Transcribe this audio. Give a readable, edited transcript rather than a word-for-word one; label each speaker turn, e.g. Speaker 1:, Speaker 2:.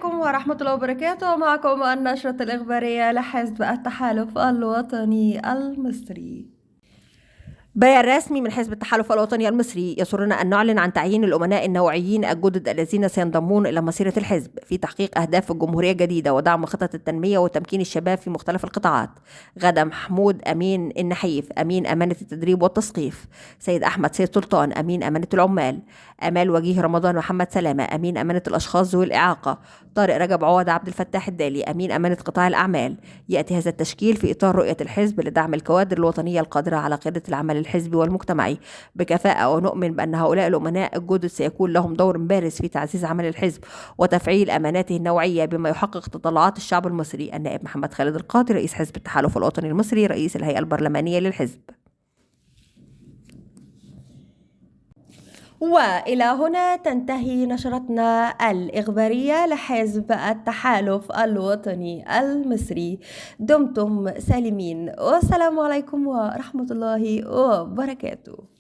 Speaker 1: عليكم ورحمة الله وبركاته. معكم النشرة الإخبارية لحزب التحالف الوطني المصري. بيان رسمي من حزب التحالف الوطني المصري يسرنا أن نعلن عن تعيين الأمناء النوعيين الجدد الذين سينضمون إلى مسيرة الحزب في تحقيق أهداف الجمهورية الجديدة ودعم خطط التنمية وتمكين الشباب في مختلف القطاعات. غدا محمود أمين النحيف أمين أمانة التدريب والتثقيف، سيد أحمد سيد سلطان أمين أمانة العمال، آمال وجيه رمضان محمد سلامة أمين أمانة الأشخاص ذوي الإعاقة، طارق رجب عوض عبد الفتاح الدالي أمين أمانة قطاع الأعمال. يأتي هذا التشكيل في إطار رؤية الحزب لدعم الكوادر الوطنية القادرة على قيادة العمل الحزبي والمجتمعي بكفاءة، ونؤمن بأن هؤلاء الأمناء الجدد سيكون لهم دور بارز في تعزيز عمل الحزب وتفعيل أماناته النوعية بما يحقق تطلعات الشعب المصري. النائب محمد خالد القاضي رئيس حزب التحالف الوطني المصري رئيس الهيئة البرلمانية للحزب. وإلى هنا تنتهي نشرتنا الإخبارية لحزب التحالف الوطني المصري. دمتم سالمين، والسلام عليكم ورحمة الله وبركاته.